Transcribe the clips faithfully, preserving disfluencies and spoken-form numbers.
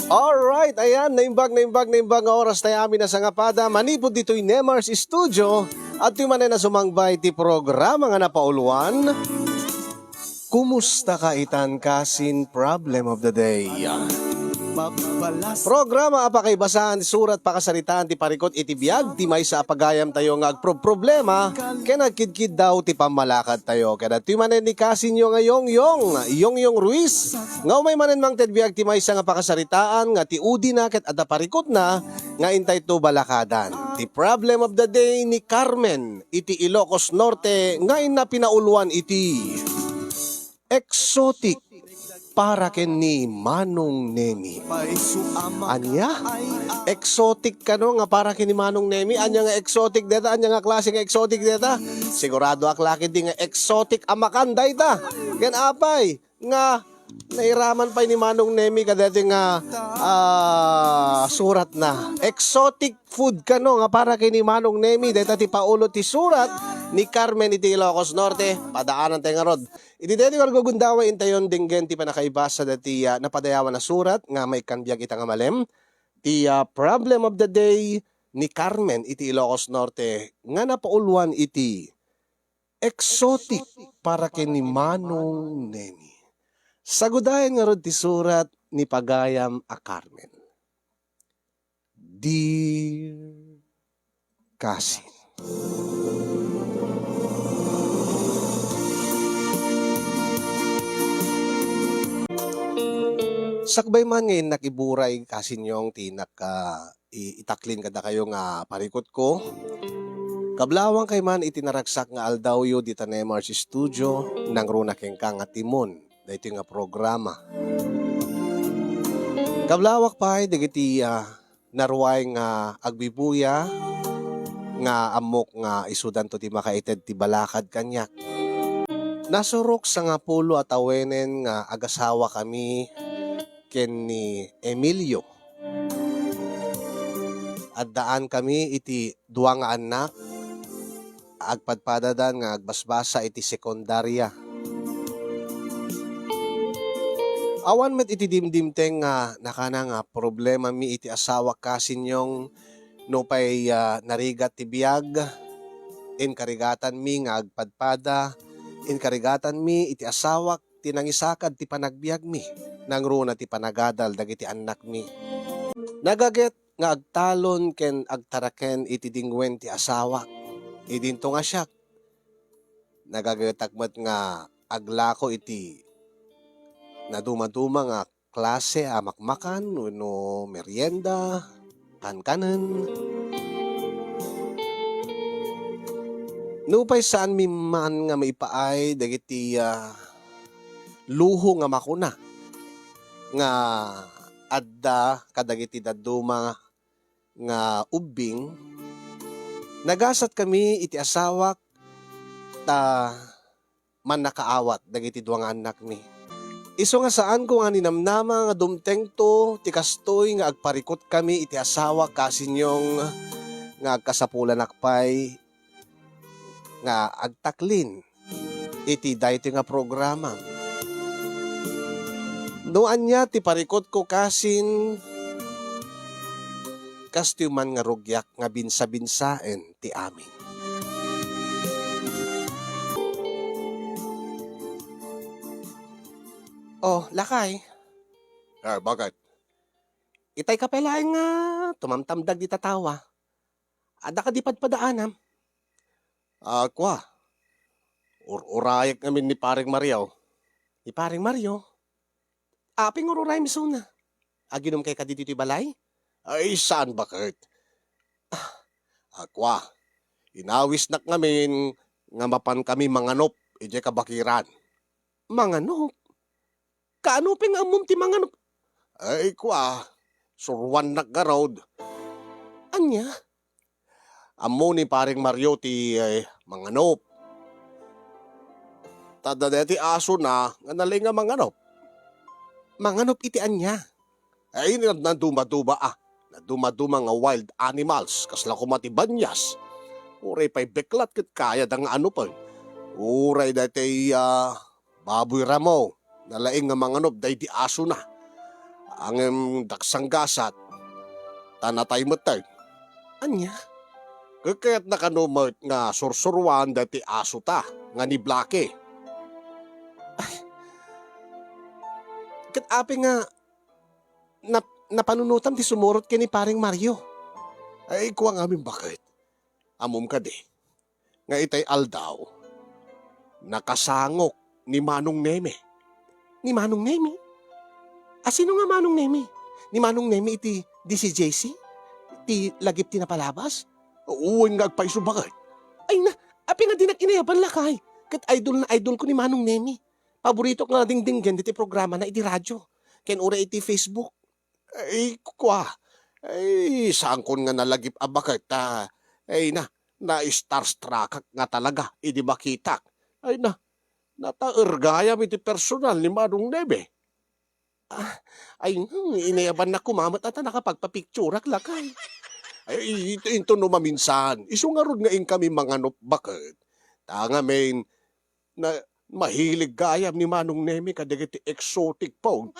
Alright, ayan, naimbag, naimbag, naimbag nga oras tayo amin a sangapada. Manipud ditoy Nemar's Studio, adtoy manen a sumangbay ti programa nga napauluan. Kumusta ka itan, kasin? Problem of the day. Programa a pakaibasaan, surat, pakasaritaan ti parikut iti biag ti maysa a pagayamtayo nga agproproblema ken agkidkiddaw ti pammalakadtayo. Ket adtoy manen ni kasinyo nga Yongyong, Yongyong Ruiz, nga umay manen mangted biag ti maysa nga pakasaritaan nga ti udina ket adda parikutna nga intayto balakadan. Ti problem of the day ni Carmen iti Ilocos Norte nga inna pinauluan iti exotic para ken ni Manong Nemi. Ania? Exotic kano nga para ken ni Manong Nemi? Ania nga exotic deta? Ania nga klase nga exotic deta? Sigurado ak la ketdi nga exotic a makan dayta. Ken apay nga nairaman pay ni Manong Nemi kadaytoy nga, ah, suratna. Exotic food kano nga para ken ni Manong Nemi, dayta ti paulo ti surat ni Carmen iti Ilocos Norte. Padaanantayo ngarud. Iti daytoy nga gundaway intayon denggen ti pannakaibasa daytoy, ah, napadayawan a surat nga maikkan biag ita nga malem. Ti, ah, problem of the day ni Carmen iti Ilocos Norte nga napauloan iti exotic para ken ni Manong Nemi. Sagudayen ngarud ti surat ni pagayam a Carmen. Dear Kasin. Sakbay man nga innak iburay, Kasin Yong, ti innak, ah, i-, itaklin kadakayo nga parikutko. Kablawang kay man iti naragsak nga aldawyo dita Nemar's Studio, nangruna kenka nga timon daytoy nga programa. Kablawak pay dagiti, ah, naruay nga agbibuya nga ammok nga isudanto ti makaited ti balakad kaniak. Nasurok sangapulo a tawenen nga agasawakami ken ni Emilio. Addaankami iti dua nga annak, agpadpadadan nga agbasbasa iti sekundaria. Awan met iti dimdimteng nga nakana nga problemami iti asawak, Kasin Yong, nupay, ah, narigat ti biag, inkarigatanmi nga agpadpada, inkarigatanmi iti asawak ti nangisakad ti panagbiagmi, nangruna ti panagadal dagiti annakmi. Nagaget nga agtalon ken agtaraken iti dingwen ti asawak. Idinto nga siak, nagagetak met nga aglako iti nadumaduma nga klase a makmakan wenno merienda, kankanen. Nupay saanmi man nga maipaay dagiti, ah, luho nga makuna nga adda kadagiti dadduma nga ubbing, nagasatkami iti asawak ta mannakaawat dagiti dua nga annakmi. Isu nga saanko nga ninamnama nga dumtengto ti kastoy nga agparikutkami iti asawak, Kasin Yong, nga agkasapulanak pay nga agtaklin iti daytoy nga programa. No ania ti parikutko, Kasin, kastoy man nga rugiak nga binsa-binsaen ti amin. Oh, lakay. Ah, bakit? Itay ka pay laeng nga tumamtamdag dita tawa. Adda kadi padpadaanam? Ah, kua. Ur-urayek ngamin ni Pareng Mario. Ni Pareng Mario? Apay nga ur-urayem isuna? Aginom kay kadi ditoy balay? Ay, saan, bakit? Ah, ah, kua. Inawisnak ngamin nga mapan kami manganop idiay kabakiran. Manganop? Kaano pay nga ammom ti manganop? Ay, kua, suruannak garud. Ania? Ammo ni Pareng Mario ti, eh, manganop. Ta adda dayta ti asona nga nalaing nga manganop. Manganop iti ania? Ay, nad-, nadumaduma, ah. Nadumaduma nga wild animals, kasla koma ti banias. Uray pay beklat ket kayada nga anopen. Uray daytoy, ah, baboy ramo, nalaing nga manganop daydi asona. Ngem daksanggasat, ta natay metten. Ania? Ket kayatna kano met nga sursuroan daytoy asota nga ni Blackie. Ay, ket apay nga nap-, napanunotam ti sumurot ken ni Pareng Mario? Ay, kua ngamin baket. Ammom kadi nga itay aldaw, nakasangok ni Manong Nemi. Ni Manong Nemi? A, sino nga Manong Nemi? Ni Manong Nemi iti D C J C? Ti lagip ti napalabas? Wen nga agpayso baket. Ay na, apay nga dinak inayaban, lakay? Ket idol na idol ko ni Manong Nemi. Paborito ko nga dingdinggen diti programa na iti radyo ken uray iti Facebook. Ay, kua. Ay, saankon nga nalagip a baket ta, ay na, na-starstruck nga talaga idi makitak. Ay na, nataer gayam iti personal ni Manong Nemi. Ah, ay, hmm, inayabannak koma met a ta nakapagpapicturak, lakay. Ay, ito, into no maminsan, isu ngarud nga inkami manganop baket. Ta ngamin, na, mahilig gayam ni Manong Nemi kadagiti exotic food.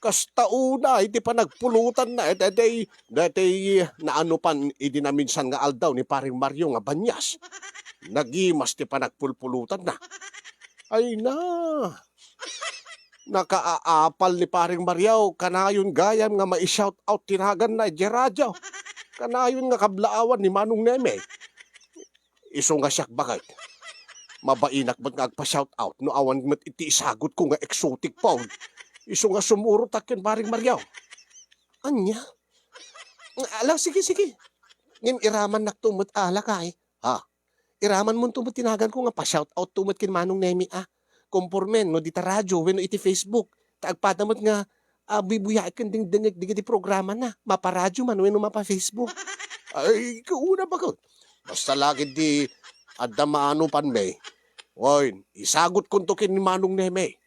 Kasta unay ti panagpulutanna, eh, daytoy, daytoy naanopan idi naminsan nga aldaw ni Pareng Mario nga banias. Nagimas ti panagpulpulutanna. Ay na, nakaapal ni Pareng Mario, kanayon gayam nga mai-shout out ti naganna idiay radyo. Kanayon nga kablaawan ni Manong Nemi. Isu nga siak baket, mabainak met nga agpa-shout out no awan met iti isagutko nga exotic food. Isu nga sumurotak ken Pareng Mario. Ania? Ala, sige, sige. Ngem iramannakto met a, lakay. Ha? Iramanmonto met ti naganko nga pa-shout out to met ken Manong Nemi a. Kompormen no dita radyo wenno iti Facebook. Ta agpada met nga a, bubuyaek ken dingdingek dagiti programana, maparadyo man wenno mapa-Facebook. Ay, kauna baket. Basta la ketdi adda maanopanmi. Wen, isagutkonto ken ni Manong Nemi.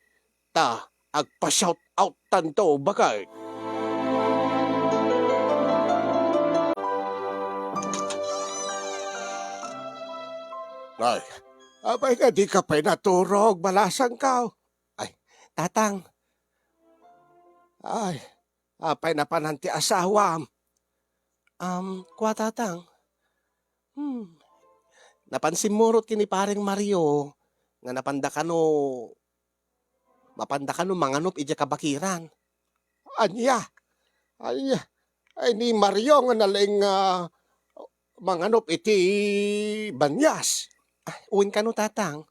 Ta agpa-shout out tanto, baket. Ay, apay nga dika pay naturog, balasangko? Ay, Tatang. Ay, apay napanan ti asawam? Um, kua, Tatang. Hmm. Napan simmurot ken ni Pareng Mario nga napanda kano, mapanda kano manganop idiay kabakiran. Ania? Ania? Ay, ni Mario nga nalaing nga manganop iti banias. Ah, wen kano, Tatang.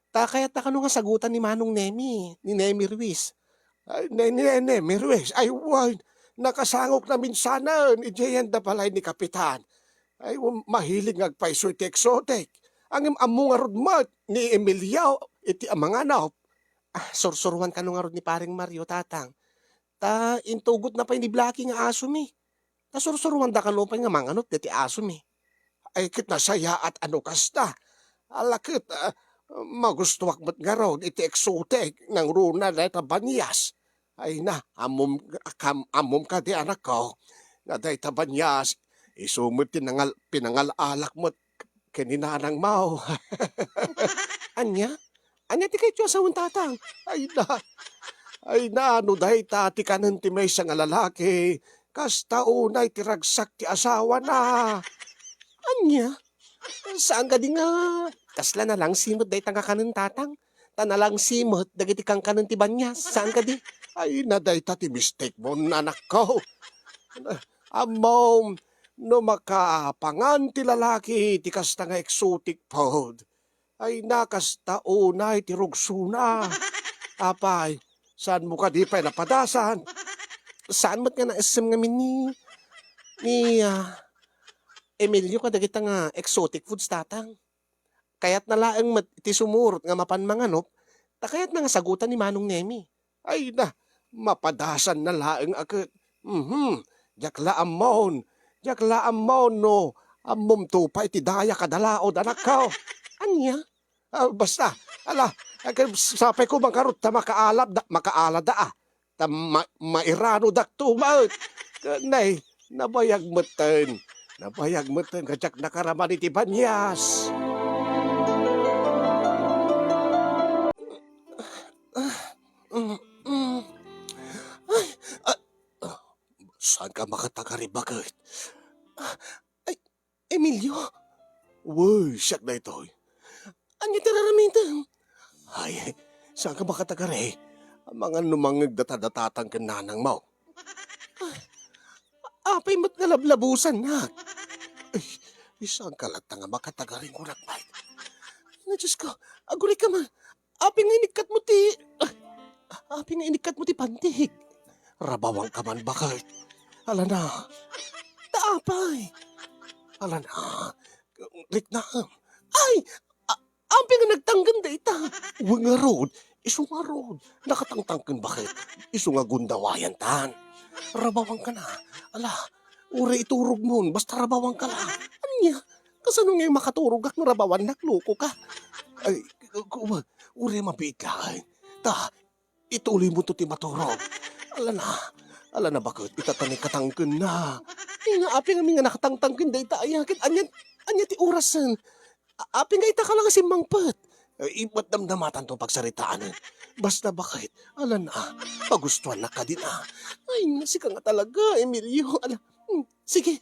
Ta kayatna kano nga sagutan ni Manong Nemi, ni Nemi Ruiz. Ay, ni, ni, ni Nemi Ruiz. Ay, wen. Nakasangok naminsanen idiay yanda balay ni Kapitan. Ay, wen, mahilig nga agpayso iti exotic. Ngem ammo ngarud met ni Emilio iti a manganop. Ah, sursuroan kano ngarud ni Pareng Mario, Tatang. Ta intugotna pay ni Blackie nga asomi. Ta sursuroanda kano pay nga manganop daytoy asomi. Ay, ket nasayaat a no kasta. Ala ket, ah, magustuak met ngarud iti exotic, nangruna dayta banias. Ay na, ammom, kam-, ammom kadi, anakko, nga dayta banias, isu met ti nangal-, pinangal-alak met ken ni nanangmo. Ania? Ania ti kayatyo a sawen, Tatang? Ay na, ay na, no dayta ti kanen ti maysa nga lalaki, kasta unay ti ragsak ti asawana. Ania? Saan kadi nga kasla nalangsi met dayta nga kanen, Tatang? Ta nalangsi met dagiti kankanen ti banias. Saan kadi? Ay na, dayta ti mistake mo, anakko. Ammom, no makapangan ti lalaki ti kasta nga exotic food, ay na, kasta unay ti rugsona. Apay, saanmo kadi pay napadasan? Saan met nga naessem ngamin ni, ni, ah, Emilio kadagita nga exotic foods, Tatang? Kayatna laeng met ti sumurot nga mapan manganop, ta kayatna nga sagutan ni Manong Nemi. Ay na, mapadasanna laeng a ket. Mhm. Diak la ammon. Diak la ammon no ammomto pay ti daya kadalaod, anakko. Ania? Ah, basta, ala, ah, ket sapay ko mangkarot ta makaalab da, makaalada, ah. Ta ma-, mairanodakto met. Nay, nabayag metten. Nabayag metten nga diak nakaraman iti banias. Ah, mm, mm. Ay, a, Saanka makatagari, baket? Ah, ay, Emilio? Wen, siak daytoy. Ania ti ar-aramitem? Ay, saanka makatagari? Amangan no mangngeg data da tatang ken nanangmo. Ah, apay met nga lablabusannak? Ay, saanka latta nga makatagari, kunak met. Ay, Diyos ko, aguray ka man. Apay nga inikkatmo ti, ah, apay nga inikkatmo ti pantik? Rabawanka man, baket. Alana. Ta apay? Alana. Riknam. Ay! A-, apay nga nagtangken dayta? Wen ngarud, isu ngarud. Nakatangtangken, baket? Isu nga gundawayantan. Rabawanka na. Ala, uray iturogmon, basta rabawanka la. Ania? Kasano nga makaturogak no rabawannak, lokoka? Ay, ku-, ku-, uray mabiit laeng. Ta, ituloymonto ti maturog. Alana, alana, baket, ita ta nakatangkenna. Ay, nga apay ngamin nga nakatangtangken dayta aya, ket ania, ania ti orasen? A-, apay nga ita ka la nga simmangpet? Ay, ibat damdamatanto pagsaritaen. Basta, baket, alana, pagustuannak kadin a. Ay, nga sika nga talaga, Emilio. Ala, hmm, sige.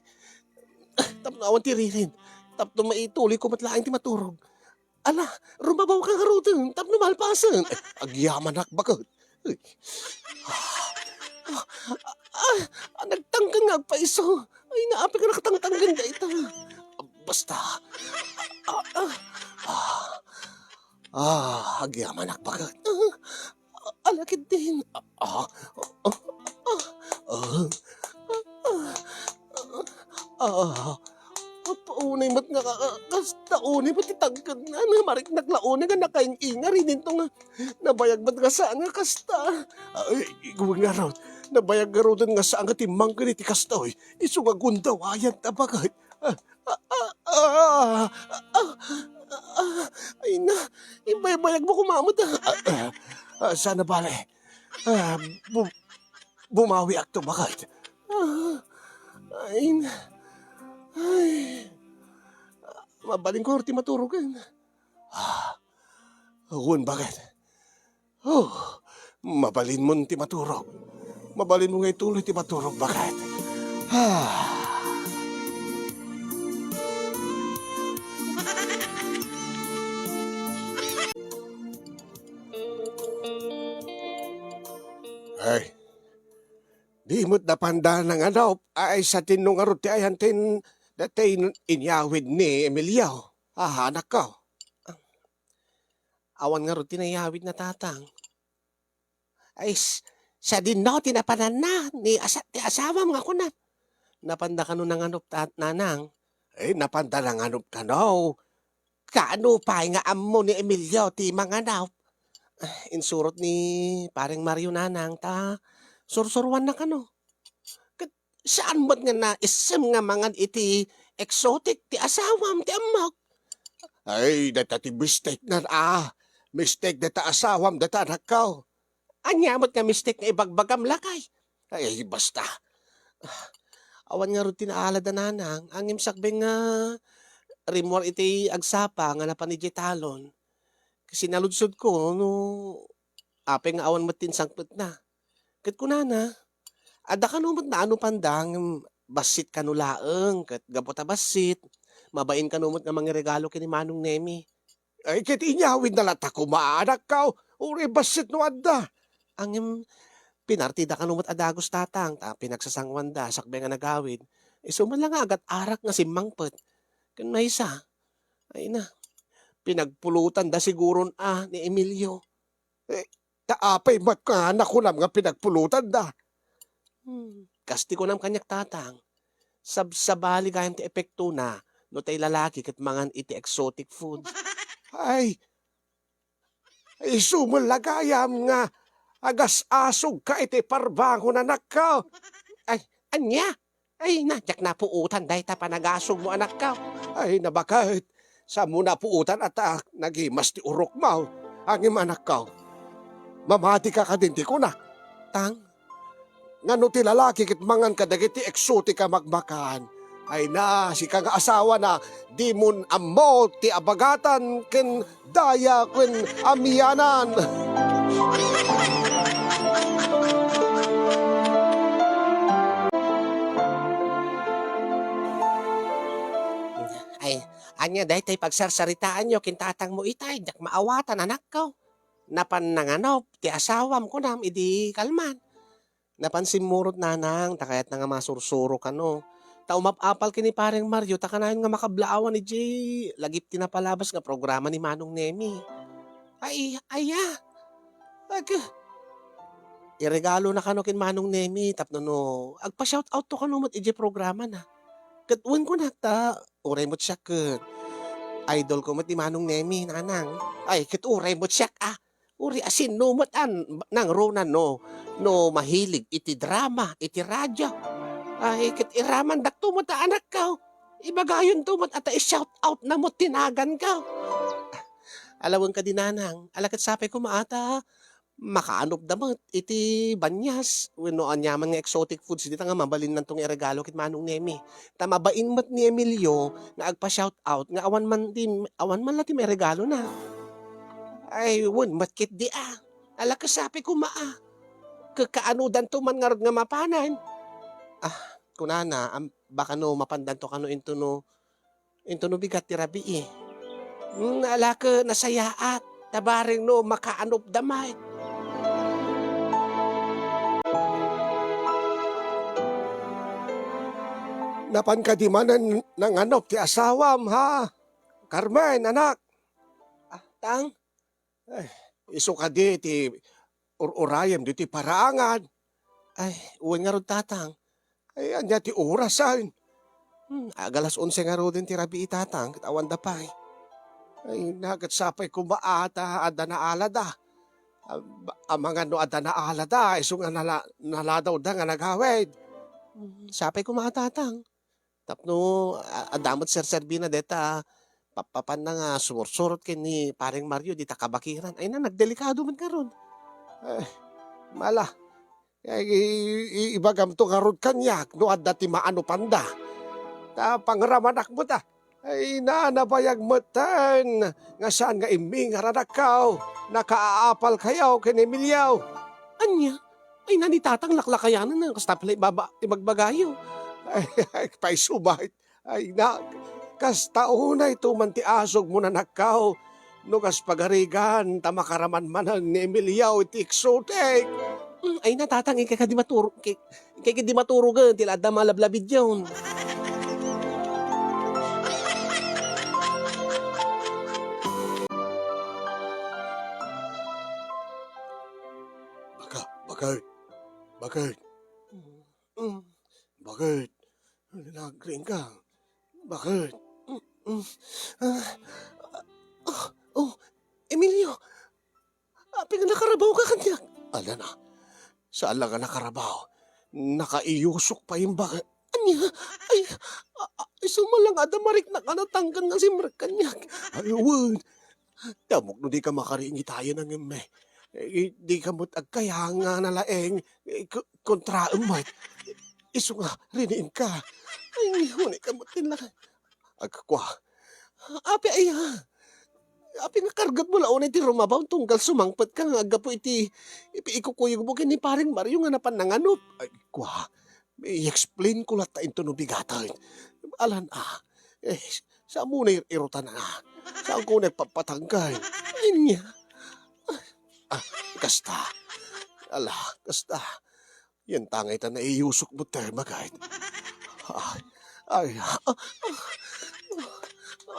Ah, tapno awan ti ririn. Tapno maituloyko met laeng ti maturog. Ala, rumabawka ngaruden tapno malpasen. Ay, agyamanak, baket. Ay. Ah, ah, ah, nagtangken nga agpaiso. Ay, nga apay nga nakatangtangken dayta? Basta. Ah, ah, ah. Ah, agyamanak, baket. Ah, ala ketdin. Ah, ah, ah, ah, ah, ah, ah, ah, unay met nga, ah, kasta, unay met ti tangkenna, nga mariknak la unay nga nakaing-ingar, ininto nga nabayag met nga saan nga kasta. Ay, wen ngarud, nabayag ngaruden nga saan nga timmangken iti kastoy, isu nga gundawayanta, baket. Ah, ah, ah, ah, ah, ah, ay na, ibaybayagmo koma met, ah. Ah, ah, ah, saan a bale. Ah, bu-, bumawiakto, baket. Ah, ay na. Ay. Mabalinko ti maturogen. Ah, wen, baket. Oh, mabalinmon ti maturog. Mabalinmo nga ituloy ti maturog, baket. Ah. Ay, di met napanda nanganup, ay, sadino ngarud ti ayanten dayta inyawid ni Emilio, a, anakko. Awan ngarud ti nayawidna, tatang. Ay, s-, sadino ti napananna ni asa-, ti asawam nga kunam? Napanda kano nanganup, ta-, nanang? Eh, napanda nanganup kano. Kaano pay nga ammo ni Emilio ti manganup? Ah, insurot ni Pareng Mario, nanang, ta sursuroanna kano. Ket saan met nga naisem nga mangan iti exotic ti asawam ti ammok? Ay, dayta ti mistake na, ah. Mistake dayta asawam, dayta anakko. Ania met nga mistake nga ibagbagam, lakay? Ay, basta. Awan ngarud ti naalada, nanang, ngem sakbay nga rimmuar iti agsapa nga napan idiay talon. Sinaludsodko no apay nga awan met ti insangpetna. Ket kunana, adda kano met naanupanda ngem bassit kano laeng, ket gapu ta bassit, mabain kano met nga mangiregalo ken ni Manong Nemi. Ay, ket inyawidna latta koma, anakko, uray bassit no adda. Ngem pinartida kano met a dagus, tatang, ta pinagsasangoanda sakbay nga nagawid. Isu man la nga agat-arak nga simmangpet. Ken maysa, ay na, pinagpulotanda siguron a ni Emilio. Eh, ta apay met nga nakunam nga pinagpulotanda? Hmm, kas ti kunam kaniak, tatang, sabsabali gayam ti epektona no tay lalaki ket mangan iti exotic food. Ay, isu met la gayam nga agas-asogka iti parbangon, anakko. Ay, ania? Ay, na, diak napuotan dayta panagasogmo, anakko. Ay, na, baket, saanmo napuotan a ta nagimas ti urokmo. Ngem, anakko, mamadika kadin ti kunak. Tang? Ngano ti lalaki ket mangan kadagiti eksotik a makmakan? Ay na, sika nga asawana, dimon ammo ti abagatan ken daya ken amianan. Ania daytoy pagsarsaritaanyo ken tatangmo itay, diak maawatan, anakko. Napan nanganop ti asawam, kunam, idi kalman. Napan simmurot, nanang, ta kayatna nga masursuro kano. Ta umap-apal ken ni Pareng Mario, ta kanayon nga makablaawan idiay lagip ti napalabas nga programa ni Manong Nemi. Ay, aya. Ag-, iregalo na kano ken Manong Nemi tapno no agpa-shout out to kano met idiay programa na. Ket wen kunak ta uray met siak ket idol ko met ni Manong Nemi, nanang. Ay, ket uray met siak, ah. Uray a sinno met an, nang Rona no, no mahilig iti drama, iti radyo. Ay, ket iramandakto met a anakko. Ibagayonto met a ta i-shout out na met ti naganko. Ala wen kadi, nanang, ala ket sapay koma a ta makaanupda met iti banias wenno aniaman nga exotic foods dita nga mabalinnanto nga iregalo ket Manong Nemi. Ta mabain met ni Emilio nga agpa-shout out nga awan man ti, awan man la ti mairegalona. Ay, wen met ketdi a. Ala ket sapay koma a. Kakaanodanto man ngarud nga mapanan. Ah, kunana, am-, baka no mapandanto kano into no, into no bigat ti rabii. Hmm, ala ket nasayaat. Ta bareng no makaanupda met. Napan kadi manen nanganop ti asawam, ha? Carmen, anak. Ah, tang? Ay, isu kadi ti ur-urayem ditoy paraangan. Ay, wen ngarud, tatang. Ay, ania ti orasen? Hmm, aga alas onse ngaruden ti rabii, tatang, ket awanda pay. Ay, na, ket sapay koma a ta adda naalada. Am-, amangan no adda naalada, isu nga nala-, naladawda nga nagawid. Hmm, sapay koma a, tatang. Tapno, a-, adda met serserbina deta, pa-, papanna nga sumursurot ken ni Pareng Mario dita kabakiran. Ay na, nagdelikado met ngarud. Eh, mala. Ay, i-, i-, ibagamto ngarud kaniak no adda ti maanupanda. Ta pangramanak met a. Ay na, nabayag metten nga saan nga immingar, anakko. Nakaapalkayo ken Emilio. Ania? Ay na, ni tatang laklakayanan na, kasta pay la ibaba-, ibagbagayo. Ay, ay, paisubat. Ay na, kasta unayto man ti asugmo, anakko. No kas pagarigan, ta makaraman manen ni Emilio iti eksotik. Mm, ay na, tatang, inkay kadi maturo-, inkay, inkay kadi maturogen, ti la adda malablabidyon. Baka-, bakit? Bakit? Mm. Bakit? Nagring ka? Bakit? Mm, mm. Ah, ah, oh, Emilio! Apay nga nakarabaw ka kaniak? Ala na, saan la nga nakarabaw. Nakaiyusok pay imbag. Ania? Ay, a-, a-, isu man lang adda mariknak a natangken nga simrek kaniak. Ay, wen. Damok no di ka makaringitayen a ngem, eh. Eh, di ka met agkayang nga nalaeng, eh, ko-, kontraem met. Isu nga, riniing ka. Ay, unika met ti la-, agkua. Apay aya? Apay nga kargatmo la unay ti rumabaw tunggal sumangpet ka nga aggapu iti, iti ikukuyogmo ken ni Pareng Mario nga napan nanganop? Ay, kua. I-explain ko latta into no bigaten. Alan a. Eh, saan mo na ir-irutan a? Saan ko nagpapatanggal? Anya? Ah, kasta. Ala, kasta. Yan tangay ta naiyusok mo, te, magayt. Ay, ay, ah, ah, ah.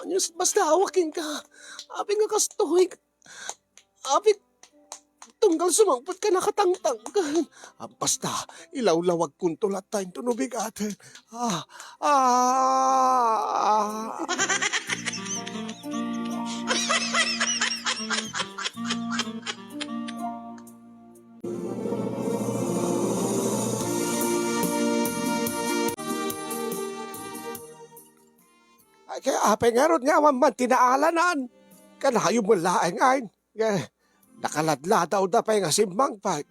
Anyos, basta awakin ka. Apay nga kastoy. Apay, tunggal sumangpet ka nakatangtang ka. Ah, basta, ilawlawagkonto latta into no bigaten. Ah, ah. Ay, kaya apay ngarud nga awan man ti naalanan? Kanayon met laeng ay. Eh, nakaladladawda pay nga simmangpet.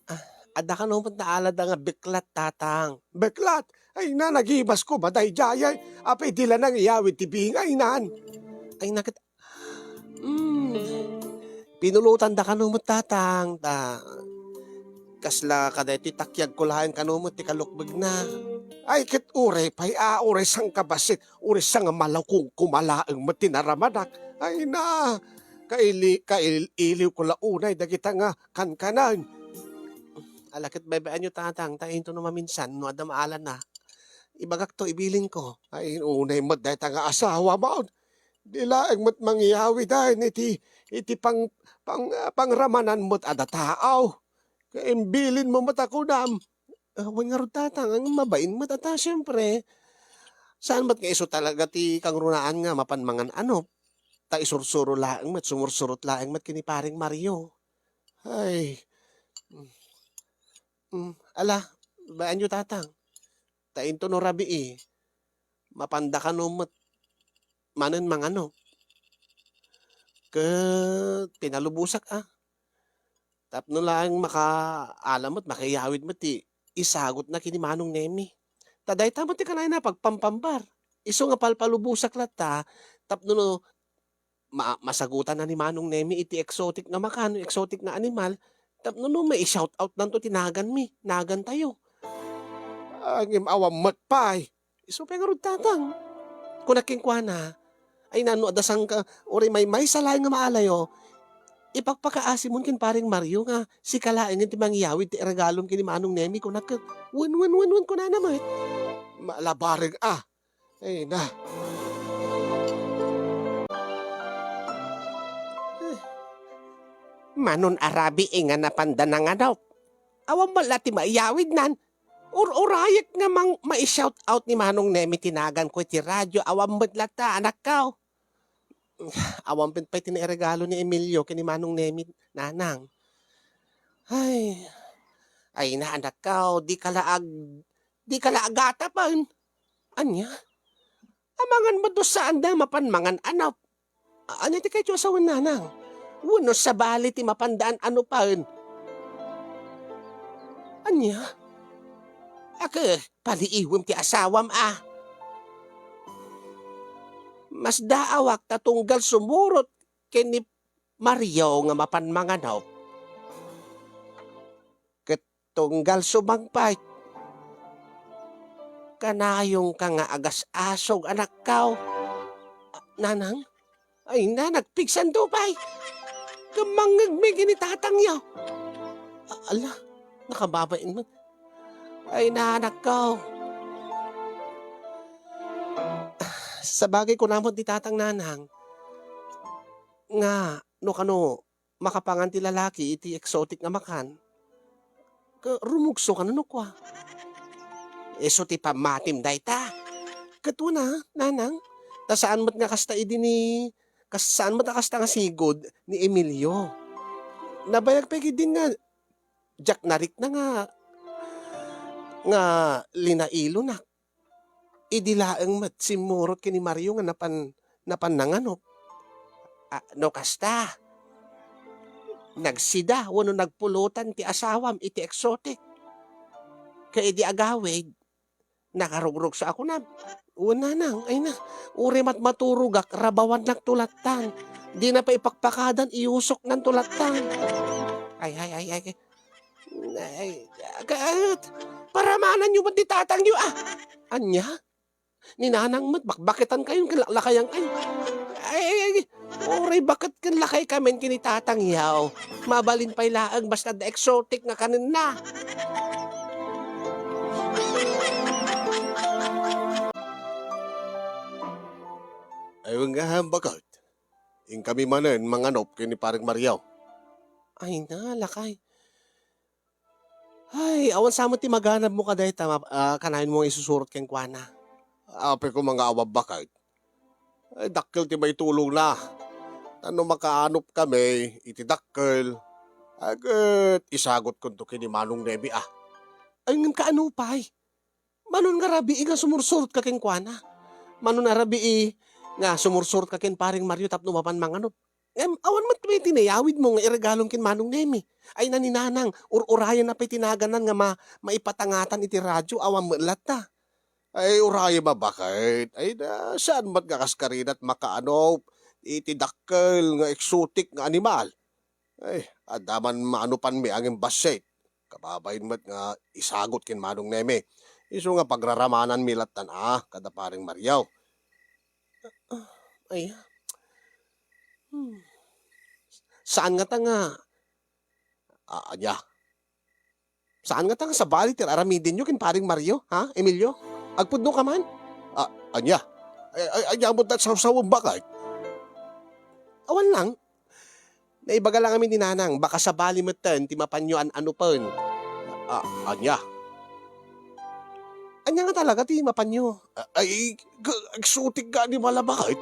Ah, adda kano met naalada nga beklat, tatang. Beklat? Ay na, nagibas ko, madaydiay. Apay di la nangiyawid ti bingaynan. Ay, naket-, mm. Pinulotanda kano met, tatang, ta kasla kadaytoy takyag ko laeng kano met ti kalukbegna. Ay, ket uray pay a, uray sangkabassit, uray sangamalakong kumalaeng met ti naramanak. Ay na, kaili-, kail-, iliw ko la unay dagita nga kankanan. Ala ket, baybayanyo, Tatang, ta intono maminsan, no adda maalana, ibagakto, ibilinko. Ay, unay met dayta nga asawa, maon. Di laeng met mangyawid, ay, iti, iti pang-, pang-, pangramanan met a dataaw. Imbilinmo met a kunam. Ah, wen ngarud, Tatang, ang mabain met ata, siempre. Saan met nga isu talaga ti kangrunaan nga mapan mangan-anop? Ta isursuro laeng met, sumursurot laeng met ken ni Paring Mario. Ay. Mm. Mm, ala, bayanyo, Tatang. Ta intono rabii, mapanda kano met manen manganop. Ket pinalubosak, a. Tapno laeng makaala met, makayawid met ti isagutna ken ni Manong Nemi. Ta dayta met ti kanayon a pagpampambar. Isu nga palpalubosak latta, tapno no ma-, masagutanna ni Manong Nemi iti exotic nga makan, exotic nga animal, tapno no mai-shout out nanto ti naganmi, nagantayo. Ngem awan met pay. Isu pay ngarud, Tatang. Kunak kenkuana, ay, nano, adda sangka, uray maymaysa laeng nga maalayo, ipakpakaasimon ken Paring Mario nga sika laengen ti mangyawid ti iregalom ken ni Manong Nemi, kunak ket, wen, wen, wen, wen, kunana met. Malabareng a. Ay na. Manon a rabii nga napanda nanganop. Awan met la ti maiyawidnan. Ur-urayek nga mang-, mai-shout out ni Manong Nemi ti naganko iti radyo, awan met latta, anakko. Awan pay ti nairegalo ni Emilio ken ni Manong Nemi, nanang. Ay, ay na, anakko, di ka la ag-, di ka la agatapen. Ania? Amangan met no saanda mapan mangan-anop. A-, ania ti kayatyo a sawen, nanang? Wenno sabali ti mapanda an-anopen? Ania? Ake, paliiwem ti asawam a. Masdaawak ta tunggal sumurot ken ni Mario nga mapan manganop. Ket tunggal sumangpet. Kanayonka nga agas-asog, anakko. A, nanang? Ay na, nagpigsanto pay. Ket mangngegmi ken ni tatangyo. A, ala, nakababain met. Ay na, anakko. Sabagay, kuna met ni tatang, nanang, nga no kano makapangan ti lalaki iti exotic nga makan, ket rumugso kano no kua. Isu ti pammatim dayta. Ket kuna, nanang, ta saan met nga kasta idi ni, kas-, saan met a kasta nga sigud ni Emilio. Nabayag pay ketdin nga diak narikna nga, nga linailonak. Idi laeng met simmurot ken ni Mario nga napan, napan nanganop. A, no kasta, nagsida wenno nagpulutan ti asawam iti exotic. Ket idi agawid, nakarugrugso a kunam, "Wen, nanang, ay na, uray matmaturogak, rabawannak to lattan. Dina pay ipakpakadan, iyusoknan to lattan." Ay, ay, ay, ay, Ay, ket, paramananyo met ti tatangyo, a. Ania? Ni nanang met, bakbaketan kayon ken laklakayan kayo. Ay, ay, ay, uray baket ken lakay kamin ken ni tatangyo. Mabalin pay laeng basta adda exotic nga kanenna. Ay, wen nga, baket. Inkami manen manganop ken ni Pareng Mario. Ay na, lakay. Ay, awan sa met ti maganabmo kadayta, ma-, a, kanayonmo nga isusurot kenkuana. Apay koma nga awan baket. Ay, dakkel ti maitulongna. Ta no makaanop kami iti dakkel, ay, ket isagutkonto ken ni Manong Nemi, a. Ay, ngem kaano pay? Manon nga rabii nga sumursurotka kenkuana. Manon a rabii nga sumursurotka ken Pareng Mario tapno mapan manganop. Ngem awan met pay ti nayawidmo nga iregalom ken Manong Nemi. Ay na ni nanang, ur-urayenna pay ti naganna nga ma-, maipatangatan iti radyo, awan met latta. Ay, urayem a baket. Ay na, saan met nga kas karina ti makaanop iti dakkel nga eksotik nga animal? Ay, adda man maanopanmi a ngem bassit. Kababain met nga isagut ken Manong Neme. Isu nga pagraramananmi lattan a kada Paring Mario. Ah, ay. Hmm. Saan ngata nga, ah, ania? Saan ngata nga sabali ti ar-aramidenyo ken Paring Mario, ha, Emilio? Agpudno ka man? Ah, ania? Ay, ay, ania met ta sawsawem, baket? Awan lang. Naibaga lang amin ni Nanang, baka sabali metten ti mapanyo an-anopen. Ah, ania? Ania nga talaga ti mapanyo? Ah, ay, ka-, agsutik nga animal a baket.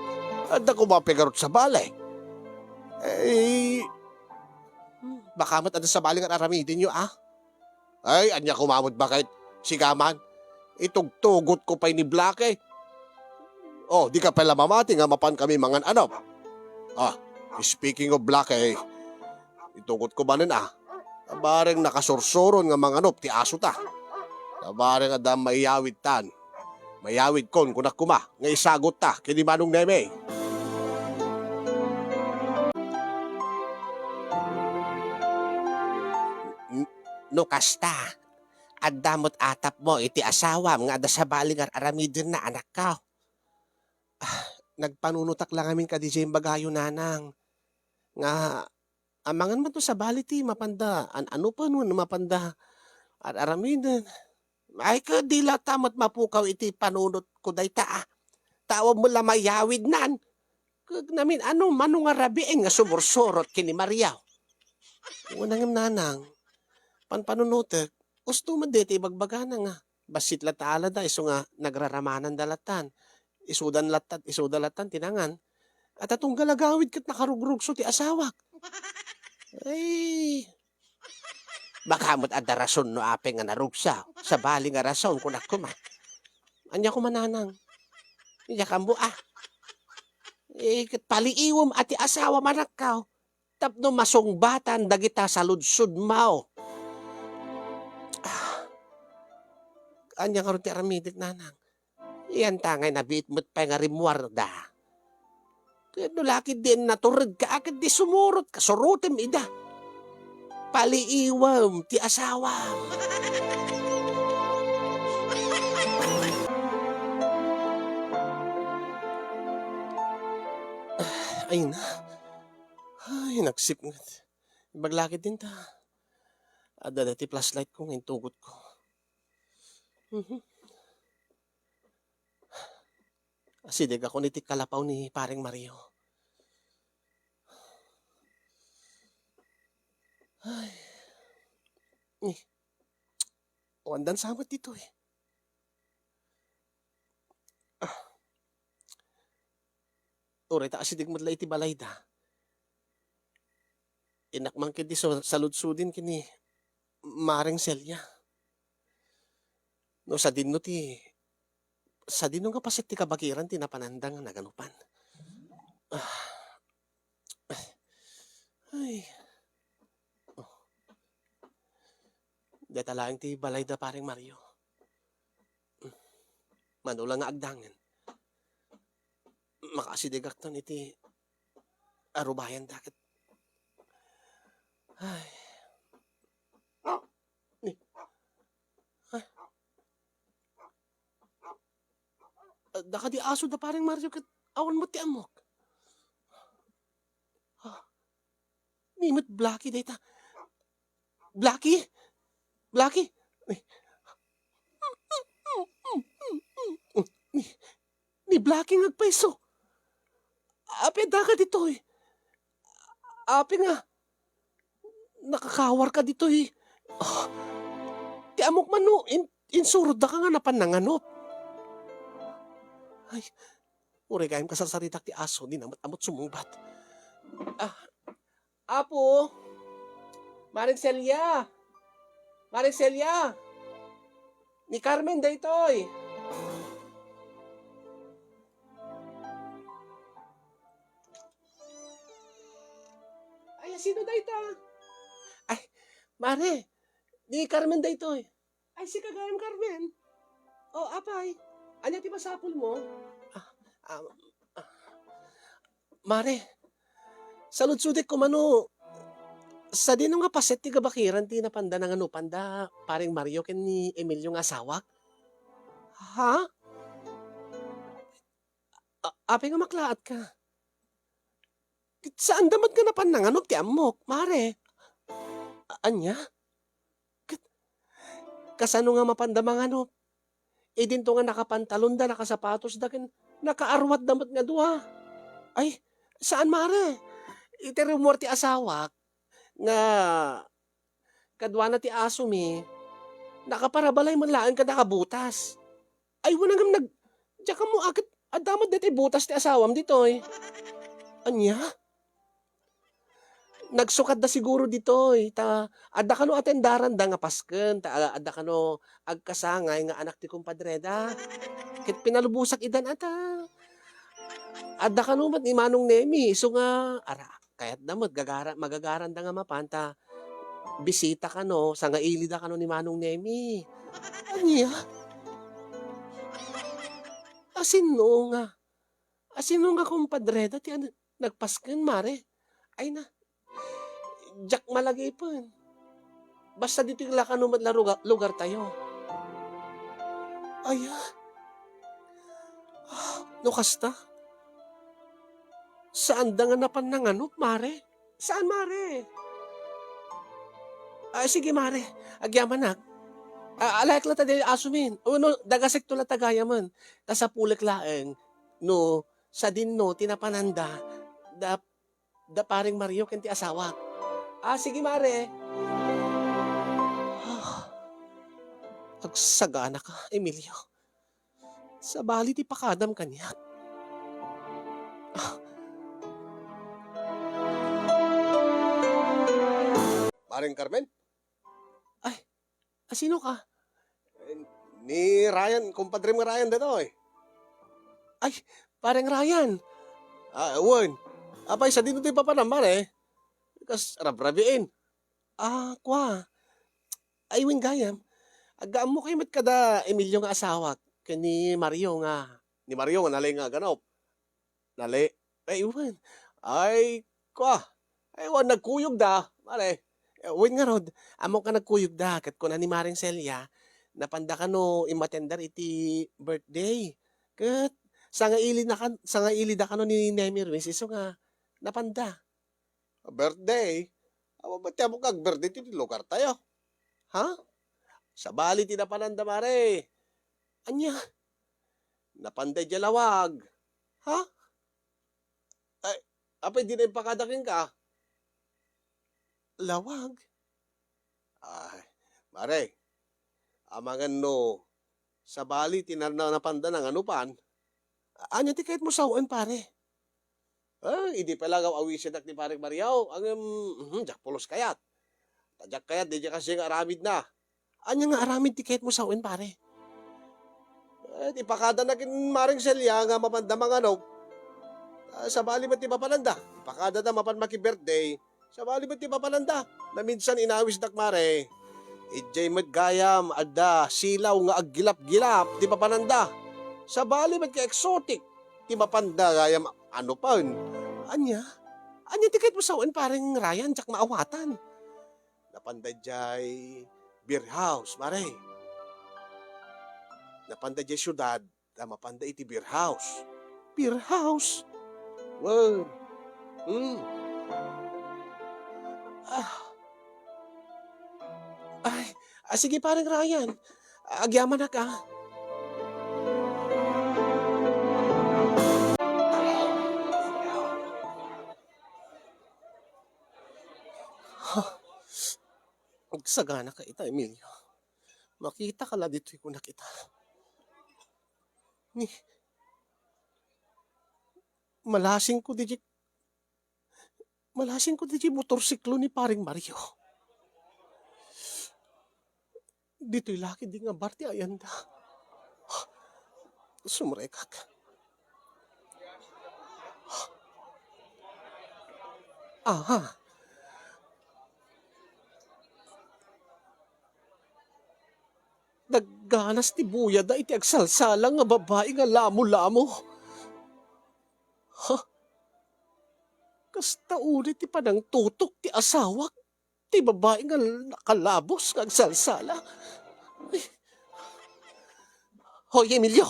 Adda koma pay ngarud sabali. Ay, hmm, baka met adda sabali nga ar-aramidenyo, ah? Ay, ania koma met baket? Sika man, itugtugotko pay ni Blackie. Oh, dika pay la mamati nga mapankami mangan-anop. Ah, speaking of Blackie, itugotko manen, ah. Bareng nakasursuron nga manganop ti asota. Bareng adda maiyawidtan. Mayawidkon, kunak koma, nga isagutta ken ni Manong Neme. N-, no kasta, adda met atapmo iti asawam nga adda sabali nga ar-aramidenna, anakko. Ah, nagpanunotak lang amin kadi diay imbagayo, Nanang, nga amangan met no sabali ti mapanda an-anopen wenno mapanda ar-aramiden. Ay, ket di latta met mapukaw iti panunotko dayta, ah. Ta awan met la mayawidnan. Ket namin-ano, mano nga rabiin nga sumursurot ken ni Mario? Wen ngem, Nanang, panpanunotek, usto met dayta ibagbagana nga bassit latta a alada isu nga nagraramananda lattan. Isudan latta, isuda lattan ti nangan. At a tunggal agawid ket nakarugrugso ti asawak. Ay, baka met adda rason no apay nga narugsa. Sabali nga rason, kunak koma. Ania koma, Nanang? Diak ammo, ah. Eh, ket paliiwem a ti asawam, anakko, tapno masungbatan dagita saludsodmo. Ah, ania ngarud ti aramidek, Nanang? Iyan ta ngay nabiit met pay nga rimmuarda. Ket no la ketdi naturedka, a ketdi sumurotka, surotem ida. Paliiwem ti asawam. Ay na. Ay, nagsipnget. Ibaga la ketdin ta. Adda dayta ti flashlight ko nga intugotko. Mhm. Asidegakon iti kalapaw ni Pareng Mario. Ay. Ni. Awan dansa met ditoy. Ah. Uray ta asideg met la iti balayda. Innak man ketdi sa-, saludsodin ken ni Mareng Celia. No sadinno ti, sadinno nga paset ti kabagiran ti napananda nga naganupan. Ah. Ay. Oh. Deta laeng ti balayda, Pareng Mario. Mano la nga agdangen. Makaasidegakton iti arubayanda ket. Ay. Ni. Ay. Adda kadi aso da Pareng Mario ket awan met ti ammok. Ah. Ni met Blackie dayta. Blackie? Blackie? Ni, ni, ni Blackie nga agpayso. Apay adda ka ditoy? Apay nga nakakawar ka ditoy? Ah, ti ammok man no in-, insurod da ka nga napan nanganop. Ay, uray gayam kasarsaritak ti aso, di na met ammo't sumungbat. Ah, Apo, Mareng Celia! Mareng Celia! Ni Carmen daytoy! Ay, sino dayta? Ay, Mare, ni Carmen daytoy. Ay, sika gayam, Carmen. O, apay, ania ti masapulmo? Ah, ah, ah. Mare, saludsodek koma no Sadino nga paset ti gabakiran ti napanda nanganupan da Paring Mario ken ni Emilio nga asawak? Ha? A-, apay nga maklaatka? Ket saanda met nga napan nanganup ti ammok, mare. A-, ania? Ket kasano nga mapanda manganup? Idinto nga nakapantalonda, nakasapatosda, ken nakaarwatda met nga dua. Ay, saan, mare. Iti rumor ti asawak nga kaduana ti asomi, nakaparabalay met laeng ken nakabutas. Ay, wen ngem nag-, diak ammo a ket adda met daytoy butas ti asawam ditoy. Ania? Nagsukatda siguro ditoy, ta adda kano atendaranda nga pasken, ta a-, adda kano agkasangay nga anak ti kumpadreda. Ket pinalubosak idan ata. Adda kano met ni Manong Nemi, isu nga, ara, kayatda met gagara-, magagaranda nga mapan, ta bisita kano, sangailida kano ni Manong Nemi. Ania? Asino nga? Asino nga kumpadreda ti an-, nagpasken, mare? Ay na, diak malagipen. Basta ditoy la kano met la ruga-, lugartayo. Aya? Ah, no kasta, saanda nga napan nanganup, mare? Saan, mare? Ah, sige, mare. Agyamanak. Ah, alaek la ta di asomin. Wenno, dagasekto la ta gayamen. Ta sapulek laeng no sadino ti napananda da, da Paring Mario ken ti asawak. Ah, sige, mare. Ah, agsagana ka, Emilio. Sabali ti pakadam kaniak. Ah. Paring Carmen? Ay, asino ka? Eh, ni Ryan, kumpadrem nga Ryan datoy. Ay, Pareng Ryan. Ah, wen. Apay, sadino ti papanam, mare? Kas rabrabiin. Ah, kua. Ay, wen gayam. Aggaammo kayo met kada Emilio nga asawak, ken ni Mario nga, ni Mario nga nalay nga aganop. Nali. Ay, wen. Ay, kua. Ay, wen, nagkuyogda, mare. Eh, wen ngarud, ammok nga nagkuyogda, ket kuna ni Mareng Celia, napanda kano immatender iti birthday. Ket sangaili na kan-, sangailida kano ni Nemi Ruiz, isu nga napanda. Birthday? Awan met ti ammok nga ag-birthday ti lugartayo. Ha? Sabali ti napananda, mare. Ania? Napanda idiay lawag. Ha? Ay, apay dina impakada kenka? Lawag? Ay, mare, amangan no sabali ti na-, na-, napanda nanganupan. Ania ti kayatmo sawen, pare? Ah, idi pay la nga aw-, awisidak ni Pareng Mario, ngem, mhm, diak pulos kayat. Ta diak kayat, daydiay kasdiay nga aramidna. Ania nga aramid ti kayatmo sawen, pare? Eh, ti pakadana ken Mareng Celia nga mapanda manganup. Ah, sabali met ti papananda. Pakadana mapan maki-birthday. Sabali met ti papananda. Naminsan inawisdak, mare. Idiay met gayam adda silaw nga aggilap-gilap ti papananda. Sabali met ka exotic ti mapanda gayam anupen. Ania? Ania ti kayatmo sawen, Pareng Ryan, diak maawatan? Napanda idiay beer house, mare. Napanda idiay siudad, ta mapanda iti beer house. Beer house? Wen. Hmm. Ah. Ay, ah, sige, Pareng Ryan. Agyamanak, ah. Huh. Agsagana ka ita, Emilio. Makita ka la ditoy kunak ita. Ni, malasingko ditoy, malasingko ditoy motorsiklo ni Pareng Mario. Ditoy la ketdi nga bar ti ayanda. Sumrekak. Aha. Nagganas ti buyada iti agsalsala nga babai nga lamo-lamo. Ha? Kasta unay ti panangtutok ti asawak. Ti babai nga nakalabos nga agsalsala. Ay. Hoy, Emilio!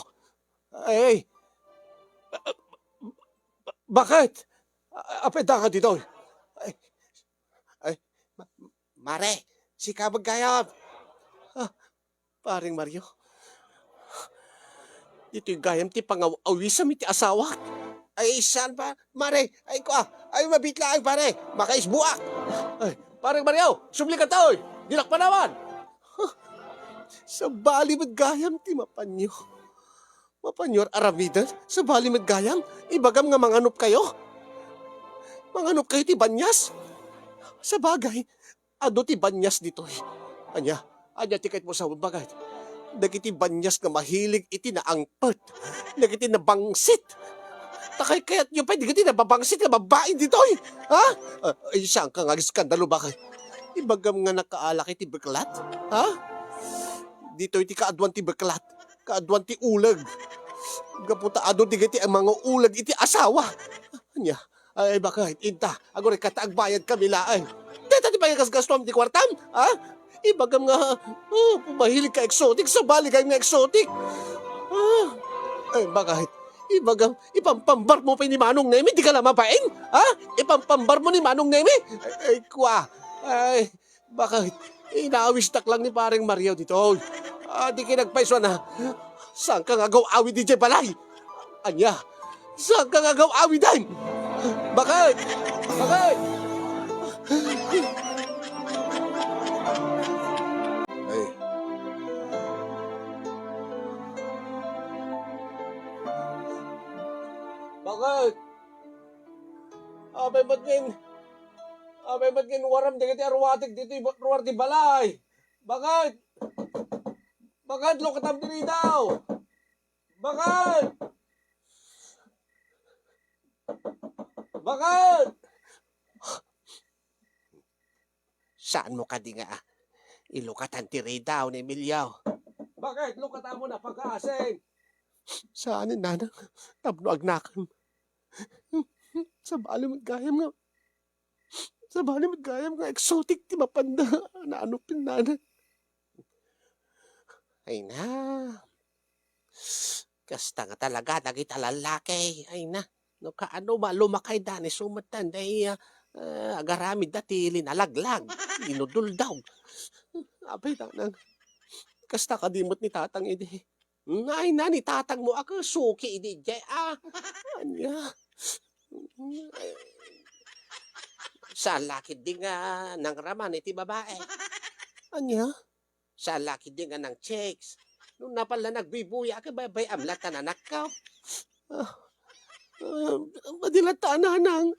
Ay! Bakit? Apay ka ditoy? Ay, ay, ma-, mare, sika met gayam. Ah, Pareng Mario, ditoy gayam ti pangaw-awisam iti asawak. Ay, saan pa? Mare, ay, kua, ay, mabitlaang, pare. Makaisbuak. Ay, Pareng Mario, subli ka toy. Dinak panawan. Huh, sabali met gayam ti mapanyo. Mapanyo aramiden, sabali met gayam, ibagam nga manganop kayo. Manganop kayo ti banias. Sabagay, adu ti banias ditoy. Ania? Ania ti kayatmo sawen, baket? Dagiti banias nga mahilig iti naangpet, dagiti nabangsit. Ta kaykayatyo pay dagiti nababangsit nga babbai ditoy, ha? Ah, ay, saan ka nga agiskandalo, baket? Ibagam nga nakaalak iti beklat, ha? Ditoy ti kaaduan ti beklat, kaaduan ti uleg. Gapu ta adu dagiti a mangauleg iti asawa. Ania? Ay, baket, inta, agurayka ta agbayad kami laeng. Dayta ti pangagasgastuam ti kuartam, ha? Ibagam nga, oh, mahilig ka exotic, sabali gayam nga exotic. Ah, ay, baket, ibagam, ipampambar mo pay ni Manong Nemi, di ka la mabain, ha? Ipampambar mo ni Manong Nemi? Ay, ay, kua. Ay, Baket? Inawistak lang ni Pareng Mario ditoy. Ah, di kinagpaisuan na. Saan ka nga agaw-awid idiay balay? Ania? Saan ka nga agaw-awiden? Baket? Baket? Ay. Baket? Apay met ngin, apay met ngin waram dagiti aruatek ditoy ba-, ruar ti balay? Baket? Baket, lukatam diri daw? Baket? Baket? Saanmo kadi nga ilukatan ti ridaw ni Emilio? Baket, lukatamon a pagasin? Saan, nanang, tapno agnakem. Sabali met gayam nga, sabali met gayam nga exotic ti mapan da, naano pin, nanang. Ay na. Kasta nga talaga dagita lallaki. Ay na. No kaano ma-, lumakayda ni sumetan day, ah, ah, agaramidda ti linalaglag, inuduldog. Apay, nanang. Kasta kadi met ni tatang idi. Ay na, ni tatangmo a ket suki idi idiay, ah. Ania? Saan la ketdi nga nangraman iti babae? Ania? Saan la ketdi nga nang-chicks? No napan la nagbuy-buya, ket baybay-am latta nanakkaw. Ah, ah, madi latta, nanang.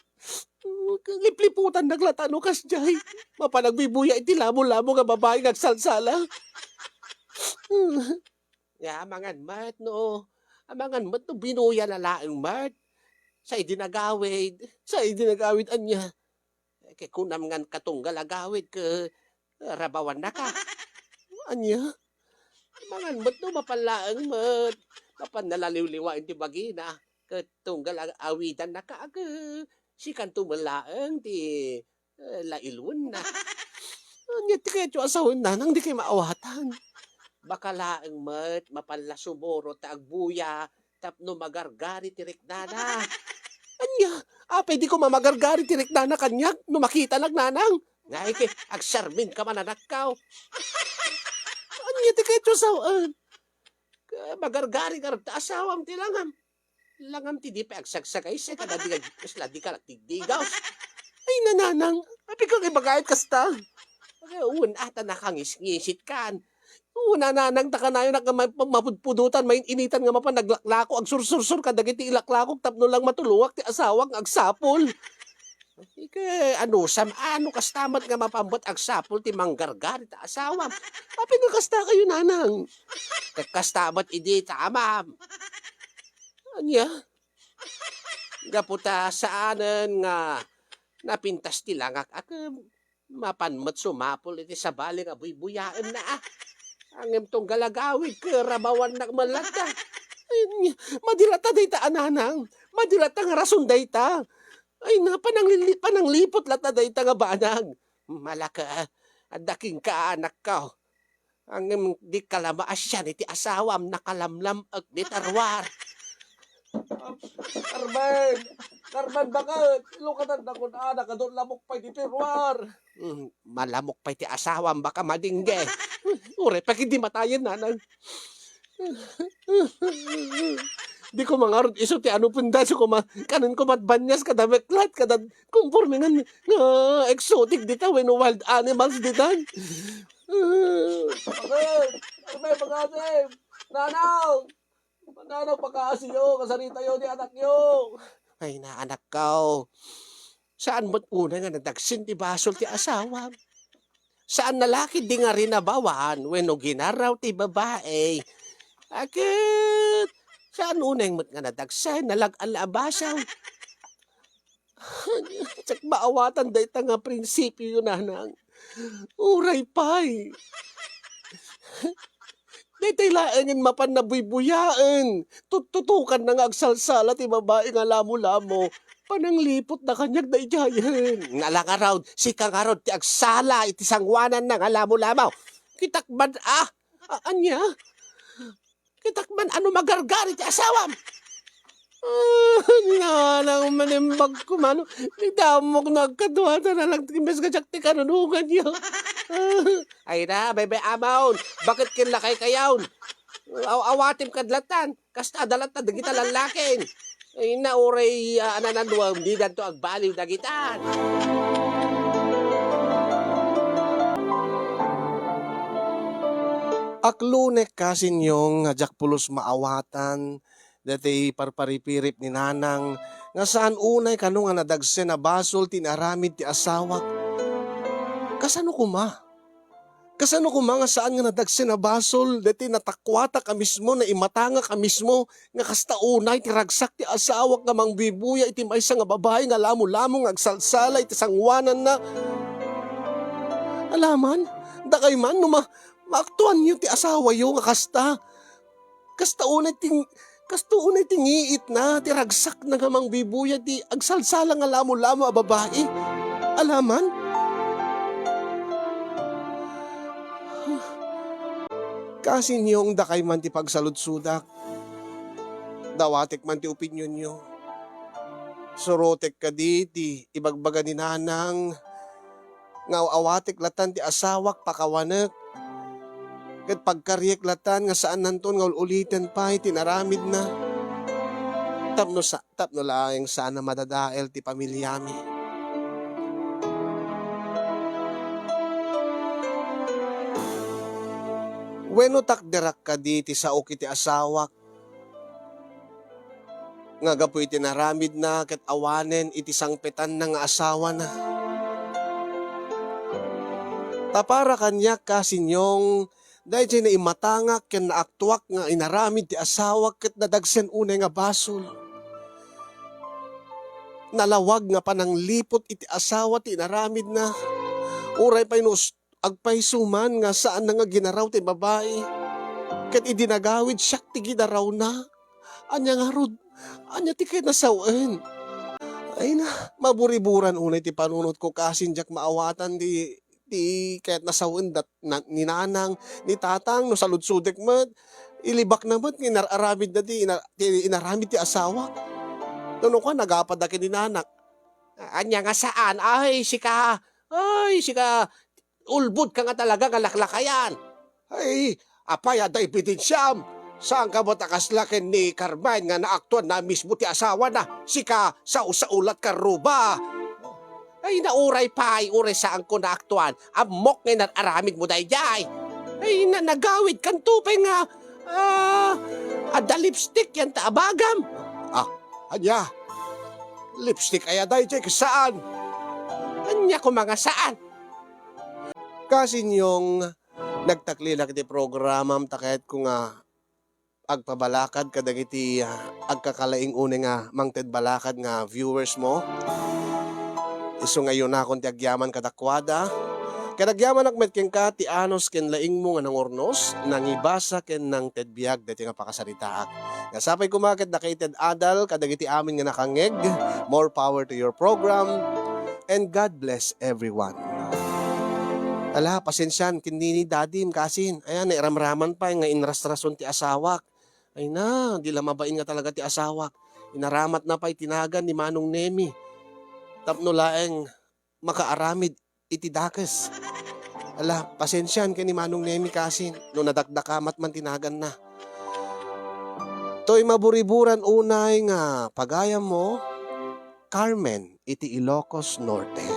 Lipliputannak latta no kasdiay. Mapan nagbuy-buya iti lamo-lamo nga babae nga agsalsala. Ya, amangan met no, amangan met no binuya na laeng met. Sa idi nagawid, sa idi nagawid, ania? Ket kunam ngan katunggal agawid ket rabawannaka. Ania? Amangan met no mapan laeng met. Mapan nalaliwliwaen ti bagina ket tunggal a-, awidannaka ket sikanto met laeng ti eh, lailuenna. Ania ti kayatyo a sawen, nanang, dikay maawatan? Baka laeng met, mapan la sumurot ta agbuya tapno magargari ti riknana. Ania? Apay diko mamagargari ti riknana kaniak no makitanak, nanang? Nga iti, agsarminka man a nakkaw. Ania ti kayatyo a sawen? Ka-, magargari ngarud ta asawam ti langam. Langam ti di pay agsagsagaysa, kada di kasla di ka nagtigdigaw. Ay, nanang, apay ka nga ibagayat kasta? Wen, ata nakangisngisitkan. Wen, nanang, ta kanayon a ma-, mapudpudutan, main-initan nga mapan naglaklako, agsursursur kadagiti ilaklakok tapno lang matulongak ti asawak nga agsapul. Ika, anusam, ano kasta met nga mapan met agsapul ti manggargari ta asawam? Apay nga kasta kayo, nanang? Ket kasta met idi ta amam. Ania? Gapu ta saanen nga napintas ti langak a ket mapan met sumapul iti sabali nga buybuyaenna, a. Ngem tunggal agawid ket rabawannak met latta. Ay, madi latta dayta a nanang. Madi latta nga rason dayta. Ay na, panangli-, panangliput latta dayta nga banag. Malaka, adda kenka, anakko. Ngem dika la maasian iti asawam, nakalamlam-ek dita ruar. Carmen! Carmen, baket? Ilukatanda kun anak, adu lamok pay ditoy ruar. Mm, malamok pay ti asawam, baka madingge. Uray pay ket di matayen, nanang. Di ko mangarod isu ti ano punda, so kuma-, kanen kumat banyas kada meklat, kada kumporme nga, nga exotic dita wenno wild animals ditan. Bakit? Ano ba yung pag-asim? Nanang! Nanang, pag-aasiyo, kasaritayo ni anakyo. Ay, na, anakko. Saan mo't unay nga nadagsen ti basol ti asawam? Saan na la ketdi nga rinabawan wenno ginarraw ti babai? Ket saan unay met nga nadagsen, nalag-an la a basol? Diak maawatan dayta nga prinsipio, nanang. Uray pay. Daytay laengen mapan nabuybuyaen. Tuttutukanna nga agsalsala ti babai nga lamolamo. Panangliputna kaniak daydiayen. Ala ngarud, sika ngarud ti agsala iti sangoananna nga lamolamo. Kitak man, ah, a-, ania? Kitak man ano magargari ti asawam. Ah, nanang, manimbag ko man. Ni damok no agkadua, ta nalang ti imbes nga diak ti kanunonganyo. Ay na, baybay-amon. Baket ken lakay kayon? Aw-, awatem kad latan. Kasta, adda latan dagita lallaken. Ay na, uray, ah, anananuam, didanto agbaliw dagitan. Aklunek, kasinyong, nga diak pulos maawatan daytoy parparipirip ni nanang nga saan unay kano nga nadagsen a basol ti inaramid ti asawak. Kasano koma? Kasano koma nga saan nga nadagsen a basol daytoy natakuatak a mismo, naimatangak a mismo nga kasta unay ti ragsak ti asawak nga mangbibuya iti maysa nga babai nga lamolamo nga agsalsala iti sangoananna? Alaman, dakay man no ma-, maaktuanyo ti asawayo nga kasta. Kasta unay ti, kasta unay ti ngiitna, ti ragsakna nga mangbibuya ti agsalsala nga lamolamo a babai. Alaman? Kasinyong, dakay man ti pagsaludsodak. Dawatek man ti opinionyo. Surotek kadi ti ibagbaga ni nanang nga aw-awatek latan ti asawak pakawanek, ket pagkariek latan nga saannanton nga ul-uliten pay ti inaramidna. Tapno sa-, tapno laeng saan a madadael ti pamiliami. Wenno takderak kadi ti saok iti asawak nga gapu iti inaramidna ket awanen iti sangpetanna nga asawana. Ta para kaniak, kasinyong, daydiay naimatangak ken naaktuak nga inaramid ti asawak ket nadagsen unay nga basol. Nalawag nga panangliput iti asawa ti inaramidna. Uray pay no agpayso man nga saanna nga ginaraw ti babai, ket idi nagawid, siak ti ginarawna. Ania ngarud? Ania ti kayatna sawen? Ay na, maburiburan unay ti panunotko, kasin diak maawatan ti, ti kayatna sawen dat-, na-, ni nanang, ni tatang, no saludsodek met, ilibakna met nga inar-aramidna ti ina-, ti inaramid ti asawak. No, no, kuan, nagapadda ken ni nanang. Ania nga saan? Ay, sika, ay, sika, ulbodka nga talaga nga laklakayan. Ay, apay, adda ebidensiam? Saanka met a kasla ken ni Carmen nga naaktuanna a mismo ti asawana? Sika, sausaulat ka, ruba. Ay, na, uray pay, uray saanko naaktuan. Ammok nga inar-aramidmo daydiay. Ay, na, nagawidkanto pay nga, ah, adda lipstick yan ta abagam. Ah, ania? Lipstick aya daydiay ket saan? Ania koma nga saan? Kasinyong, nagtaklilak iti programam ta kayatko nga agpabalakad kadagiti, ah, agkakalaing unay nga mangted balakad nga viewers mo. Isu nga ayunakon ti agyaman kadakuada. Ket agyamanak met kenka ti anus ken laingmo nga nangurnos, nangibasa ken nangted biag daytoy nga pakasaritaak. Nga sapay koma ket dakaited adal kadagiti amin nga nakangngeg. More power to your program, and God bless everyone. Ala, pasensian ken ni dadim, kasin. Ayan, nairamraman pay nga inrasrason ti asawak. Ay na, di la mabain nga talaga ti asawak. Inaramatna pay ti nagan ni Manong Nemi. Tapno laeng makaaramid iti dakes. Ala, pasensian ken ni Manong Nemi, kasin, no nadakdakamat man ti naganna. Toy maburiburan unay nga pagayammo, Carmen iti Ilocos Norte.